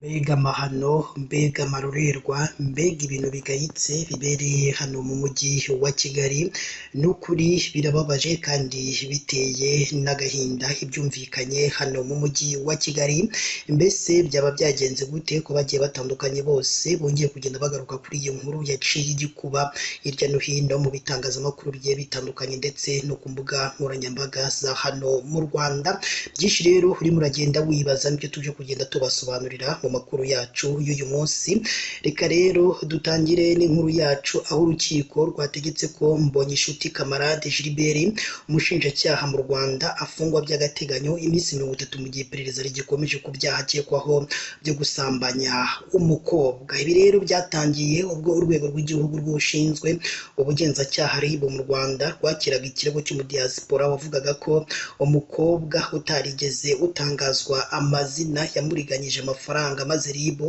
Mbega amahano, mbega amarorerwa, mbega ibintu bigayitse bibereye hano mu mujyi wa Kigali, ni ukuri birababaje kandi biteye n'agahinda ibyumvikanye hano mu mujyi wa Kigali. Mbese byaba byagenze gute ko bagiye batandukanye bose bongeye kugenda bagaruka kuri iyi nkuru yaciye igikuba hirya no hino mu bitangazamakuru bigiye bitandukanye ndetse no ku mbuga nkoranyambaga za hano mu Rwanda. Byinshi rero urimo uragenda wibaza nibyo tuje kugenda tubasobanurira mu makuru yacu y'uyu munsi. Reka rero dutangire n'inkuru yacu aho urukiko rwategetse ko Mbonyishuti Camarade Gilbert, umushinjacyaha mu Rwanda, afungwa by'agateganyo iminsi 30 mu gihe iperereza rigikomeje ku byaha akekwaho byo gusambanya umukobwa. Ibi rero byatangiye ubwo urwego rw'igihugu rw'ushinzwe ubugenzacyaha RIB mu Rwanda rwakiraga ikirego cy'umudiyasipora wavugaga ko umukobwa utarigeze utangazwa amazina yamuriganyije amafaranga, maze RIB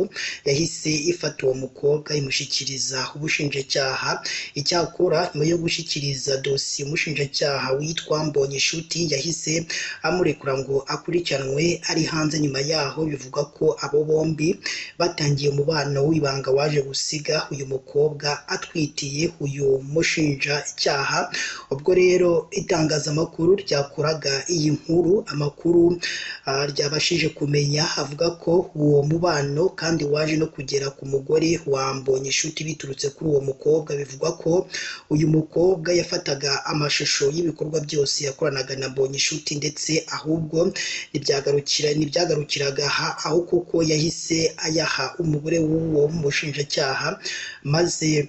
yahise ifata uwo mukobwa imushyikiriza ubushinjacyaha. Icyakora nyuma yo gushyikiriza dosiye umushinjacyaha witwa Mbonyishuti yahise amurekura ngo akurikiranwe ari hanze. Nyuma yaho bivugwa ko abo bombi batangiye umubano w'ibanga waje gusiga uyu mukobwa atwitiye uyu mushinjacyaha. Ubwo rero itangazamakuru ryakoraga iyi nkuru, amakuru ryabashije kumenya avuga ko uwo mubano kandi waje no kugera ku mugore wa Mbonyishuti biturutse kuri uwo mukobwa. Bivugwa ko uyu mukobwa yafataga amashusho y'ibikorwa byose yakoranaga na Mbonyishuti, ndetse ahubwo ntibyagarukiraga aha, aho kuko yahise ayaha umugore w'uwo mushinjacyaha, maze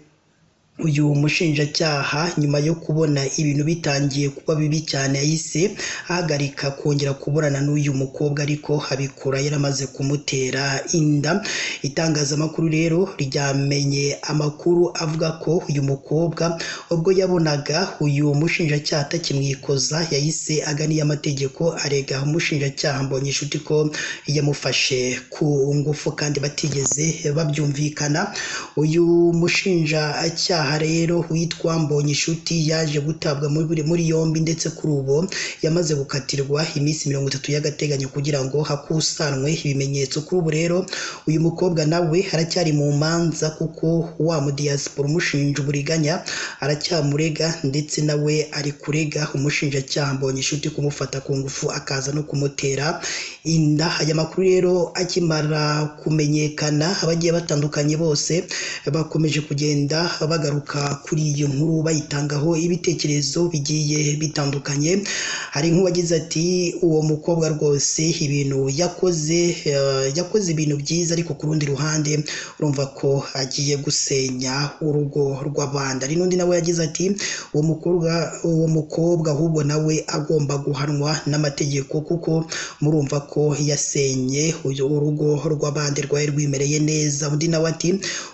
uyu mushinjacyaha nyuma yo kubona ibintu bitangiye kuba bibi cyane yahise ahagarika kongera kuburana n'uyu mukobwa, ariko abikora yaramaze kumutera inda. Itangazamakuru rero ryamenye amakuru avuga ko uyu mukobwa ubwo yabonaga uyu mushinjacyaha atakimwikoza yahise agana iy'amategeko arega umushinjacyaha Mbonyishuti ko yamufashe ku ngufu kandi batigeze babyumvikana. Uyu mushinjacyaha rero witwa Mbonyishuti yaje gutabwa muri yombi, ndetse kuri ubu yamaze gukatirwa iminsi 30 y'agateganyo kugira ngo hakusanwe ibimenyetso. Kuri ubu rero uyu mukobwa nawe aracyari mu manza kuko wa mudiyasipora umushinja uburiganya aracyamurega, ndetse nawe ari kurega umushinjacyaha Mbonyishuti kumufata ku ngufu akaza no kumutera inda. Aya makuru rero akimara kumenyekana abagiye batandukanye bose bakomeje kugenda bagaruka kuri iyi nkuru bayitangaho ibitekerezo bigiye bitandukanye. Hari nk'uwagize ati uwo mukobwa rwose ibintu yakoze, yakoze ibintu byiza, ariko ku rundi ruhande urumva ko agiye gusenya urugo rw'abandi. Hari n'undi nawe yagize ati uwo mukobwa ahubwo nawe agomba guhanwa n'amategeko kuko murumva ko yasenye urugo rw'abandi rwari rwimereye neza. Undi nawe ati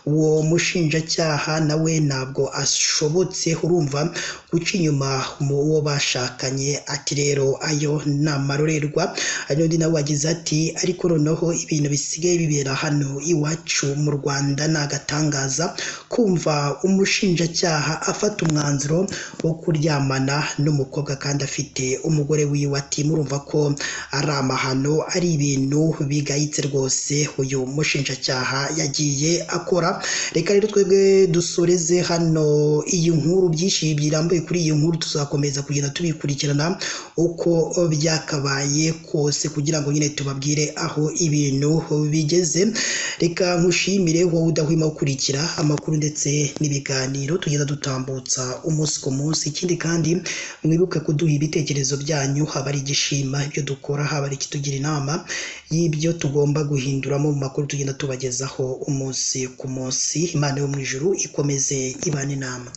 uwo mushinjacyaha nawe ntabwo ashobotse, urumva guca inyuma uwo bashakanye, ati rero ayo ni amarorerwa. Hari n'undi nawe wagize ati ariko noneho ibintu bisigaye bibera hano iwacu mu Rwanda ni agatangaza, kumva umushinjacyaha afata umwanzuro wo kuryamana n'umukobwa kandi afite umugore wiwe, ati murumva ko ari amahano, ari ibintu bigayitse rwose uyu mushinjacyaha yagiye akora. Reka rero twebwe dusoreze hano iyi nkuru, byinshi birambuye kuri iyi nkuru tuzakomeza kugenda tubikurikirana uko byakabaye kose kugira ngo nyine tubabwire aho ibintu bigeze. Reka nkushimire wowe udahwema gukurikira amakuru ndetse n'ibiganiro tugenda dutambutsa umunsi ku munsi. Ikindi kandi mwibuke kuduha ibitekerezo byanyu, haba ari igishima ibyo dukora, haba ari ikitugira inama y'ibyo tugomba guhinduramo mu makuru tugenda tubagezaho umunsi ku munsi. Imana yo mu ijuru ikomeze ibane inama.